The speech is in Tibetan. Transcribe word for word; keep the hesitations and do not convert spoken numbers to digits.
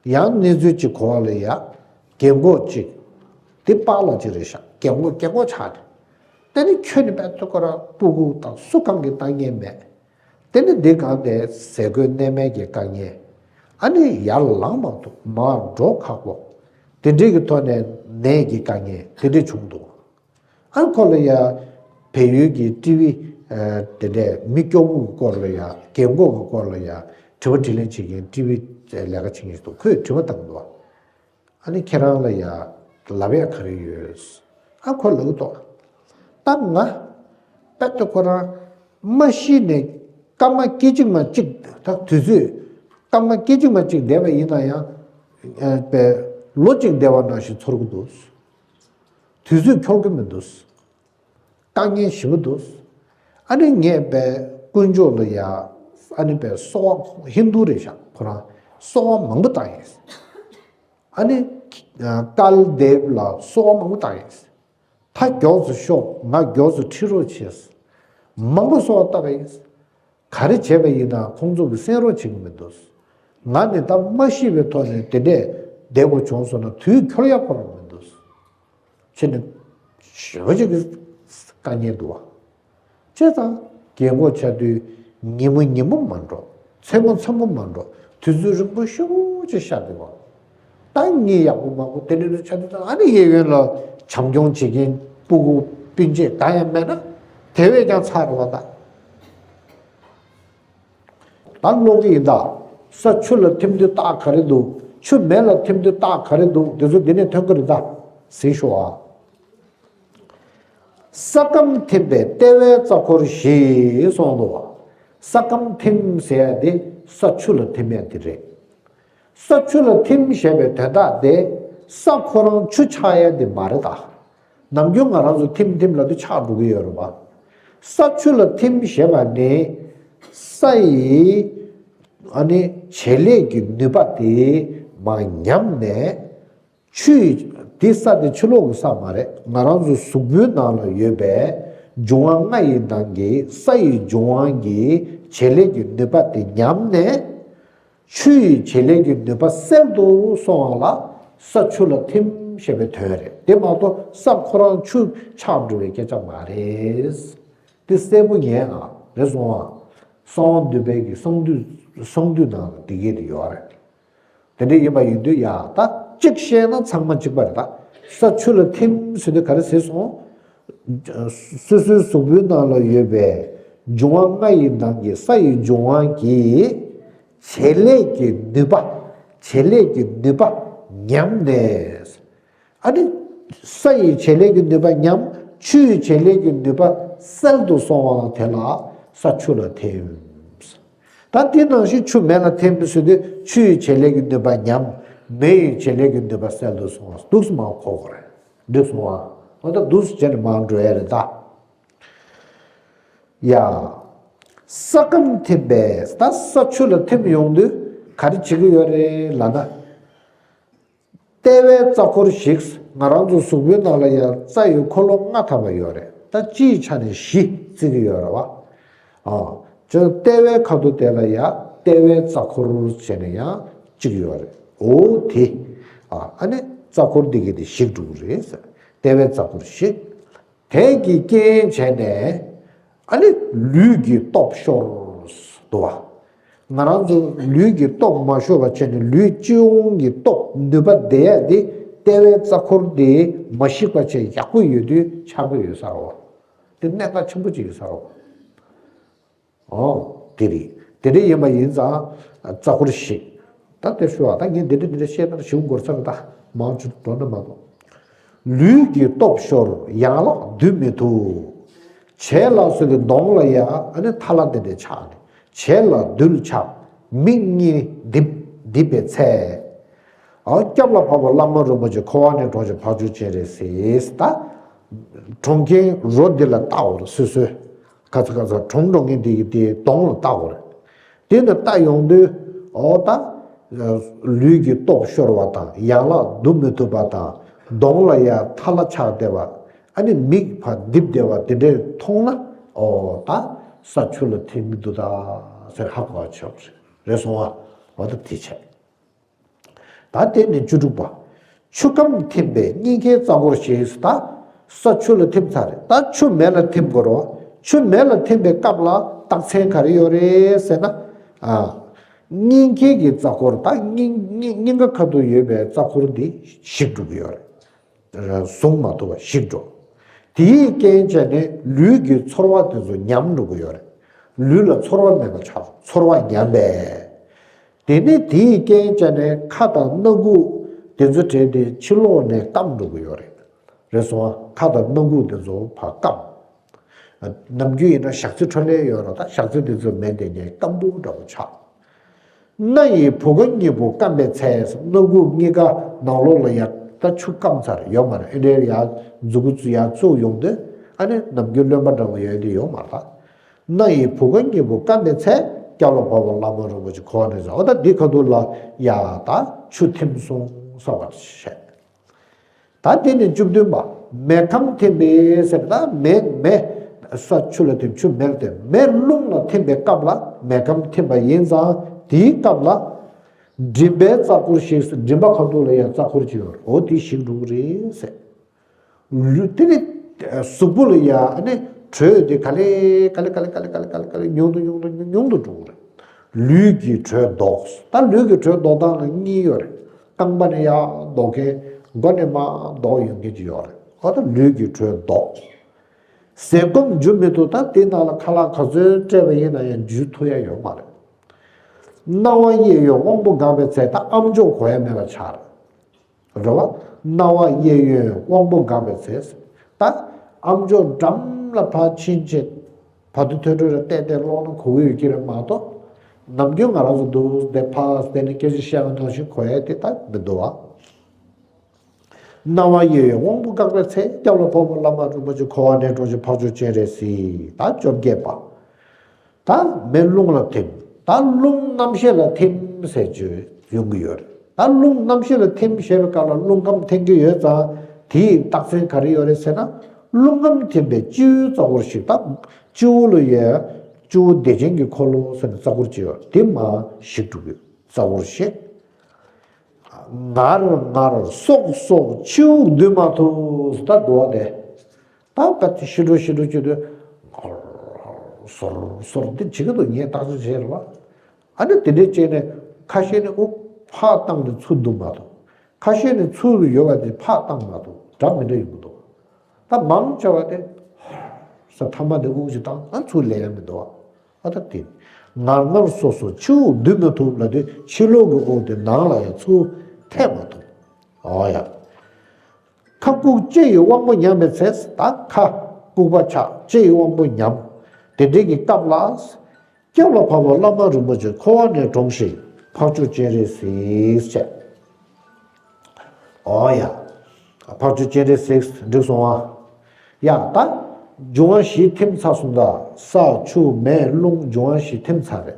ཡང་གནས་ཚུལ་གཅིག་གོ་བ་ལ་ཡ། རྒན་གོག་གཅིག་དེ་པཱ་ལགས་གཅིག་རེད་ཤག་རྒན་གོག་རྒན་གོག་ཆགས་ནས། དེ་ནི་ཁྱོད་ནི་དཔེ་ཐུ་ཁོ་ར་སྤུ་གུ་དང་སུ་གང་གི་ལྟ་ཉན་མེད། དེ་ནི་འདི་གང་དེ་ཟས་གོས་གནས་མལ་གྱི་དཀའ་ངལ། ཨ་ནི་ཡར་ལངས་མ་ཐུབ། མར་འགྲོ་ཁག་པོ། དེ་འདྲའི་གི་ཐོག་ནས་ནད་ཀྱི་དཀའ་ངལ་དེ་འདྲ་བྱུང་འདུག་ཨ་ཁོ་ལ་ཡ་བལ་ཡུལ་གྱི་ཊི་ཝི་དེ་འདྲས་མི་སྐྱོ་བོ་གི་སྐོར་ལ་ཡ། རྒན་གོག་གི་སྐོར་ལ་ཡ་དྲི་བ་དྲིས་ལན་བྱེད་མཁན་ཊི་ཝི་ལས་ཀ་བྱེད་མཁན་ཞིག་འདུག་ཁོས་དྲི་བ་བཏང་འདུག་ཨ་ནི་ཁྱེད་རང་ལ་ཡ་ལབ་ཡ་ག་རེ་ཡོད། ཨ་ཁོ་ལབ་འདུག་ད་ང་དཔེ་ཐུ་ཁོ་རང་མ་ཤི་ནས་སྐར་མ་སྐད་ཅིག་མ་གཅིག་ད་དུས་ཚོད་སྐར་མ་སྐད་ཅིག་མ་གཅིག་བསྡད་པ་ཡིན་ན་ཡང་ཨ་པའི་ལོ་གཅིག་བསྡད་པ་ནང་བཞིན་ཚོར་གི་འདུག་དུས་ཚོད་འཁྱོལ་གི་མི་འདུག་དཀའ་ངལ་ཞེ་པོ་འདུག་ཨ་ནི་ངས་པའི་དཀོན་མཆོག་ལ་ཡ། ཨ་ནི་པའི་གསོལ་བ་ཧིན་དུ་རེད་ཤག་ཁོ་རང་གསོལ་བ་མང་པོ་བཏང་ཡིན། ཨ་ནི་ཀལ་དེབ་ལ་གསོལ་བ་མང་པོ་བཏང་ཡིན། ད་མགྱོགས་སུ་ཤོག་ང་མགྱོགས་སུ་ཁྲིད་རོགས་བྱས། མང་པོ་གསོལ་བ་བཏང་ཡིན། ག་རེ་བྱས་པ་ཡིན་ན་ཁོང་ཚོ་གིས་གསན་རོགས་བྱེད་ཀྱི་མི་འདུག་ང་ནི་ད་མ་ཤི་བའི་ཐོག་ནས་དེ་འདྲས་བསྡད་དགོས་བྱུང་སོང་ན་དུས་འཁྱོལ་ཡག་ཁོ་རང་མི་འདུག་ཁྱེད་ནི་ཞེ་པོ་ཅིག་གི་དཀའ་ངལ་འདུག་བ། བྱས་ཙང་རྒན་གོག་ཆགས་དུས་ཉིན་མོ་ཉིན་མོ་མ་འགྲོ། མཚན་མོ་མཚན་མོ་མ་འགྲོ། དུས་ཚོད་རིང་པོ་ཞེ་པོ་ཅིག་ཤར་བསྡད་པ། ད་གཉིད་ཡག་པོ་མ་ཁུག་དེ་འདྲ་འདྲ་ཆགས་དུས་ད་ཨ་ནི་གཡས་གཡོན་ལ་བྱམས་སྐྱོང་བྱེད་མཁན་སྤུ་གུ་སྤུན་མཆེད་གང་ཡང་མེད་ན་དེ་བས་ཀྱང་ཚར་རེད་བ་ད། ད་ཀློག་གི་ཡིན་ད། ས་ཆུ་ལ་ཐིམ་དུས་རྟགས་ག་རེ་འདུག་ཆུ་མེ་ལ་ཐིམ་དུས་རྟགས་ག་རེ་འདུག་དེ་ཚོ་འདི་ནས་ཐོན་གི་རེད་ད། གཟིགས་ཤོག་ཨ། ས་སྐམ་ཐིམ་པས་ལྟེ་བའི་རྩ་འཁོར་ཞིག་གསུངས་འདུག་ས་སྐམ་ཐིམ་ཟེར་ཡ་དེ་ས་ཆུ་ལ་ཐིམ་ཡ་དེ་རེད། ས་ཆུ་ལ་ཐིམ་ཞེས་པའི་དོན་དག་དེ་ས་ཁོ་རང་ཆུ་ཆགས་ཡ་དེ་མ་རེད་ད། ནམ་རྒྱུན་ང་རང་ཚོ་ཐིམ་ཐིམ་ལབ་དུས་ཆགས་འགྲོ་གི་ཡོད་རེད་པ། ས་ཆུ་ལ་ཐིམ་ཞེས་པ་ནི་ས་ཡི་ཨ་ནི་བྱེད་ལས་ཀྱི་ནུས་པ་དེ་མར་ཉམས་ནས། ཆུ་ཡི་དེ་ས་དེ་ཕྱི་ལོགས་ཀྱི་ས་མ་རེད། ང་རང་ཚོ་གཟུགས་པོའི་ནང་ལ་ཡོད་པའི་འབྱུང་བ་ལྔ་ཡི་ནང་གི་ས་ཡི་འབྱུང་བ་གི་བྱེད་ལས་ཀྱི་ནུས་པ་དེ་ཉམས་ནས། ཆུ་ཡི་བྱེད་ལས་ཀྱི་ནུས་པ་གསལ་དུ་སོང་བ་ལ་ས་ཆུ་ལ་ཐིམ་ཞེས་པའི་དོན་རེད། དེ་མ་གཏོགས་ས་ཁོ་རང་ཆུ་ཆགས་འགྲོ་བའི་སྐད་ཆ་མ་རེད། དེ་གསལ་པོ་ཉན་ཨ། རེད་སོང་ཨ། གསང་བ་འདུས་པའི་གི་གསང་འདུས་གསང་འདུས་ནང་ལ་དེ་གས་དེ་ཡོད་རེད། དེ་འདྲ་ཡིན་པ་ཡིན་དུས་ཡ་ད་གཅིག་བཤད་ན་ཚང་མ་གཅིག་པ་རེད་ད། ས་ཆུ་ལ་ཐིམ་ཟེར་དུས་ག་རེ་ཟེར་སོང་། སོ་སོའི་གཟུགས་པོའི་ནང་ལ་ཡོད་པའི་འབྱུང་བ་ལྔ་ཡི་ནང་གི་ས་ཡི་འབྱུང་བ་གི་བྱེད་ལས་ཀྱི་ནུས་པ། བྱེད་ལས་ཀྱི་ནུས་པ་ཉམས་ནས། ཨ་ནི་ས་ཡི་བྱེད་ལས་ཀྱི་ནུས་པ་ཉམས། ཆུ་ཡི་བྱེད་ལས་ཀྱི་ནུས་པ་གསལ་དུ་སོང་བ་དེ་ལ་ས་ཆུ་ལ་ཐིམ། ད་དེ་ནང་བཞིན་ཆུ་མེ་ལ་ཐིམ་ཟེར་དུས་ཆུ་ཡི་བྱེད་ལས་ཀྱི་ནུས་པ་ཉམས། མེ་ཡི་བྱེད་ལས་ཀྱི་ནུས་པ་གསལ་དུ་སོང་བ་འདུག་སེ་མར་གོ་དགོས་རེད། འགྲིག་སོང་ཨ། འོ་ད་འདུག་སེ་བྱས་ནས་མར་འགྲོ་ཡ་རེད་ད། ཡ། ས་སྐམ་ཐིམ་པས་ད་ས་ཆུ་ལ་ཐིམ་ཡོང་དུས་ག་རེ་བྱེད་ཀྱི་ཡོད་རེད་ལབ་ན། ལྟེ་བའི་རྩ་འཁོར་ཞིག་ང་རང་ཚོ་གཟུགས་པོའི་ནང་ལ་ཡང་རྩ་ཡི་འཁོར་ལོ་ལྔ་ཐམ་པ་ཡོད་རེད། ད་སྤྱིའི་ཆ་ནས་བཞི་བརྩི་གི་ཡོད་རེད་བ། ཨ། ཅོ་ལྟེ་བའི་ཁ་ཐུག་དེ་ལ་ཡང་ལྟེ་བའི་རྩ་འཁོར་བྱས་ནས་ཡང་གཅིག་ཡོད་རེད། འོ་དེ། ཨ་ཨ་ནི་རྩ་འཁོར་འདི་གི་དེ་བཞི་འགྲོ་གི་རེད་ཟེར། ལྟེ་བའི་རྩ་འཁོར་བཞི། དེ་གི་རྐྱེན་བྱས་ནས་ཨ་ནི་ལུས་ཀྱི་སྟོབས་ཤོར་འདུག་བ། ང་རང་ཚོ་ལུས་ཀྱི་སྟོབས་མ་ཤོར་བ་བྱས་ནས་ལུས་སྤྱི་ཡོངས་ཀྱི་སྟོབས་ནུས་པ་ལྡན་ཡ་དེ་ལྟེ་བའི་རྩ་འཁོར་དེ་མ་ཞིག་པ་བྱས་ཡག་པོ་ཡོད་དུས་ཆགས་ཀྱི་ཡོད་ས་རེད་བ། དེ་གནད་འགག་ཆེན་པོ་ཅིག་ཡོད་ས་རེད་བ། ཨོ། དེ་རེད། དེ་འདྲ་ཡིན་པ་ཡིན་ཙང་། རྩ་འཁོར་ཞིག་ད་དེ་ཞུ་བ་ད་ངས་འདི་འདྲ་འདི་འདྲ་བཤད་ན་ཞིག་འགོར་ཚར་ད། མང་ཆུ་འགྲོ་ན་མ་གཏོགས། ལུས་ཀྱི་སྟོབས་ཤོར་ཡན་ལག་སྡུད་མི་ཐུབ། བྱད་ལ་སོགས་ཀྱི་གདོང་ལ་ཡ་ཨ་ནི་ཐལ་བ་དེ་འདྲ་ཆགས་ནས་བྱད་ལ་རྡུལ་ཆགས། མིག་གཉིས་རྡིབ་རྡིབ་པའི་ཚད། ཨ་སྐྱབས་ལ་བབས་པ་བླ་མ་རིན་པོ་ཆེ་འཁོར་བ་ནས་གྲོལ་ཞིང་འཕགས་མཆོག་སྤྱན་རས་གཟིགས་ད། གྲོང་ཁྱེར་རོ་འདི་ལ་བལྟ་བར་སོ་སོའི། ཁ་ཚ་ཁ་ཚ་གྲོངས་འགྲོ་མཁན་དེ་ཡི་དེའི་གདོང་ལ་བལྟ་དགོས་རེད། དེ་ནི་བལྟ་ཡོང་དུས་ཨོ་ད། ལུས་ཀྱི་སྟོབས་ཤོར་བ་དང་ཡན་ལག་སྡུད་མི་ཐུབ་པ་དང་གདོང་ལ་ཡ་ཐལ་ལ་ཆགས་བསྡད་པ། ཨ་ནི་མིག་ཕར་རྡིབ་བསྡད་པ་དེ་འདྲས་མཐོང་ན་ཨོ་ད་ས་ཆུ་ལ་ཐིམ་གྱི་འདུག་ད་ཟེར་ཧ་གོ་བ་ཆོག་རེད་སོང་བ་ཨོ་ད་དེ་བྱས། ད་དེ་ནས་བཅུ་དྲུག་པ། ཆུ་ཁམས་ཐིམ་པའི་སྙིང་གའི་རྩ་འཁོར་ཞེས། ད་ས་ཆུ་ལ་ཐིམ་ཚར་རེད། ད་ཆུ་མེ་ལ་ཐིམ་དགོས་རེད་བ། ཆུ་མེ་ལ་ཐིམ་པའི་སྐབས་ལ་རྟགས་མཚན་ག་རེ་ཡོད་རེད་ཟེར་ན། ཨ། སྙིང་གའི་གི་རྩ་འཁོར། ད་སྙིང་སྙིང་སྙིང་ག་ཁ་ཐུག་ཡོད་པའི་རྩ་འཁོར་འདི་ཞིག་འགྲོ་གི་ཡོད་རེད། བཟུང་མ་ཐུབ་པ་ཞིག་འགྲོ། དེའི་རྐྱེན་བྱས་ནས་ལུས་ཀྱི་ཚོར་བ་དེ་ཚོ་ཉམས་འགྲོ་གི་ཡོད་རེད། ལུས་ལ་ཚོར་བ་མེད་པ་ཆགས། ཚོར་བ་ཉམས་པས། དེ་ནས་དེའི་རྐྱེན་བྱས་ནས་ཁ་དང་སྣ་ཁུག་དེ་ཚོ་བྲལ་ཏེ་ཕྱི་ལོགས་ནས་སྐམ་འགྲོ་གི་ཡོད་རེད། རེད་སོང་ཨ། ཁ་དང་སྣ་ཁུག་དེ་ཚོ་ཕར་སྐམ། ནམ་རྒྱུན་ཡིན་ན་ཞག་ཚི་འཕྲོ་ལས་ཡོད་རེད། ད་ཞག་ཚི་དེ་ཚོ་མེད་དེ་ངས་སྐམ་པོ་འདྲ་པོ་ཆགས། སྣ་ཡི་བུ་ག་གཉིས་པོ་སྐམ་པའི་ཚེ། སྣ་ཁུག་གཉིས་ཀ་ནང་ལོགས་ལ་ཡ་ད་ཆུ་སྐམ་ཚར་ཡོད་མ་རེད། ཨེ་འདྲའི་ཡ་མཛུ་གུ་ཚོ་ཡ་བཙུགས་ཡོང་དུས། ཨ་ནི་ནམ་རྒྱུན་རློན་པ་འདྲ་པོ་ཡོད་དེ་ཡོད་མ་རེད། སྣ་ཡི་བུ་ག་གཉིས་པོ་སྐམ་པའི་ཚེ། སྐྱབས་ལ་བབས་པ་བླ་མ་རིན་པོ་ཆེ་འཁོར་བ་ནས་ཟེར། འོ་ད་འདི་ཁ་ཐུག་ལ་ཡ་ད་ཆུ་ཐིམ་སོང་ཟེར་བ་བཤད། ད་དེ་ནས་བཅུ་བདུན་པ། མེ་ཁམས་ཐིམ་པའི་ཟེར། ད་མེ་མེ་ས་ཆུ་ལ་ཐིམ། ཆུ་མེ་ལ་ཐིམ། མེ་རླུང་ལ་ཐིམ་པའི་སྐབས་ལ་མེ་ཁམས་ཐིམ་པ་ཡིན་ཙང་། དེའི་སྐབས་ལ་མགྲིན་པའི་རྩ་འཁོར་ཞེས། མགྲིན་པ་ཁ་ཐུག་ལ་ཡང་རྩ་འཁོར་ཅིག་ཡོད་རེད། འོ་དེ་ཞིག་འགྲོ་གི་རེད་ཟེར། ལུས་དེ་ནི་གཟུགས་པོ་ལ་ཡ་ཨ་ནི་དྲོད་དེ་ག་ལེ་ག་ལེ་ཉུང་དུ་ཉུང་དུ་ཉུང་དུ་འགྲོ་གི་རེད། ལུས་ཀྱི་དྲོད་ལྡོག། ད་ལུས་ཀྱི་དྲོད་ལྡོག་སྟངས་ལ་གཉིས་ཡོད་རེད། རྐང་པ་ནས་ཡར་ལྡོག་མཁན། མགོ་ནས་མར་ལྡོག་ཡོང་མཁན་ཅིག་ཡོད་རེད། ཨ་ད་ལུས་ཀྱི་དྲོད་ལྡོག། ཟས་སྐོམ་འཇུ་མི་ཐུབ། ད་དེ་ནང་ལ་ཁ་ལག་ག་ཚོད་སྤྲད་པ་ཡིན་ན་ཡང་འཇུ་ཐུབ་ཡ་ཡོད་མ་རེད། རྣ་བ་གཡས་གཡོན་དབང་པོ་འགགས་པའི་ཚེ། ད་ཨམ་ཅོག་གོ་ཡ་མེད་པ་ཆགས་རེད། རེད་བ། རྣ་བ་གཡས་གཡོན་དབང་པོ་འགགས་པའི་ཚེ། ད་ཨམ་ཅོག་འགྲམ་ལ་ཕར་ཕྱིན་ཆད་བར་དུ་ཐོས་གྲོལ་རེ་བལྟས་བལྟས་ཀློག་ན་གོ་གི་ཡོད་ཀྱི་རེད་མ་གཏོགས། ནམ་རྒྱུན་ང་རང་ཚོ་འདུག་བསྡད་ཕར་བལྟས་ནས་སྐད་ཆ་བཤད་པ་ནང་བཞིན་གོ་ཡ་དེ་ད་མི་འདུག་བ། རྣ་བ་གཡས་གཡོན་དབང་པོ་འགགས་པའི་ཚེ། སྐྱབས་ལ་བབས་པ་བླ་མ་རིན་པོ་ཆེ་འཁོར་བ་ནས་གྲོལ་ཞིང་འཕགས་མཆོག་སྤྱན་རས་གཟིགས། ད་བཅོ་བརྒྱད་པ། ད་མེ་རླུང་ལ་ཐིམ། ད་རླུང་རྣམ་ཤེས་ལ་ཐིམ་ཟེར་བརྗོད་ཡོང་གི་ཡོད་རེད། ད་རླུང་རྣམ་ཤེས་ལ་ཐིམ་ཞེས་པའི་སྐབས་ལ་རླུང་ཁམས་ཐིམ་གྱི་ཡོད་ཙང་། དེའི་རྟགས་མཚན་ག་རེ་ཡོད་རེད་ཟེར་ན། རླུང་ཁམས་ཐིམ་པའི་སྤྱི་བོའི་རྩ་འཁོར་ཞིག། ད་སྤྱི་བོ་ལ་ཡོད། སྤྱི་བོ་བདེ་ཆེན་གྱི་འཁོར་ལོ་ཟེར་ནས་རྩ་འཁོར་ཅིག་ཡོད། དེ་མར་ཞིག་འགྲོ་གི་ཡོད། རྩ་འཁོར་ཞིག། ངར་ངར་སོག་སོག་ཕྱི་དབུགས་སྡུད་མ་ཐུབ། ད་འགྲོ་བ་དེ། ད་ག་ཚོད་ཤི་འགྲོ་ཤི་འགྲོ་བྱེད་དུས། ངར་སོར་སོར་འདི་བྱེད་ཀྱི་འདུག་ངས་བརྟག་དཔྱད་བྱས་རེད་བ། ཨ་ནི་དེ་འདྲས་བྱས་ནས་ཁ་ཤས་ནི་དབུགས་ཕར་བཏང་ནས་ཚུར་བསྡུ་མ་ཐུབ། ཁ་ཤས་ནི་ཚུར་ཡོད་པ་དེ་ཕར་བཏང་མ་ཐུབ། འདྲ་མི་འདྲ་ཡོང་གི་འདུག་ད་མང་ཆེ་བ་དེ་ས་ཐ་མ་དེ་དབུགས་ཅིག་བཏང་ན་ཚུར་ལེན་ཡ་མི་འདུག་བ། ཨ་ད་དེ། ངར་ངར་སོ་སོ་ཕྱི་དབུགས་སྡུད་མི་ཐུབ་ལབ་དུས་ཕྱི་ལོགས་ཀྱི་དབུགས་དེ་ནང་ལ་ཡང་ཚུར་འཐེན་མ་ཐུབ། ཨོ་ཡ། ཁ་ལྐུགས་ལྕེ་ཡི་དབང་པོ་ཉམས་པའི་ཚེ། ད་ཁ་ལྐུགས་པ་ཆགས། ལྕེ་ཡི་དབང་པོ་ཉམས། དེ་འདྲའི་གི་སྐབས་ལ། སྐྱབས་ལ་བབས་པ་བླ་མ་རིན་པོ་ཆེ་འཁོར་བ་ནས་དྲོངས་ཤིག། འཕགས་མཆོག་སྤྱན་རས་གཟིགས་བྱས། ཨོ་ཡ། འཕགས་མཆོག་སྤྱན་རས་གཟིགས་འགྲིག་སོང་ཨ། ཡ་ད། འབྱུང་བ་བཞི་ཐིམ་ཚར་སོང་ད། ས་ཆུ་མེ་རླུང་འབྱུང་བ་བཞི་ཐིམ་ཚར་རེད།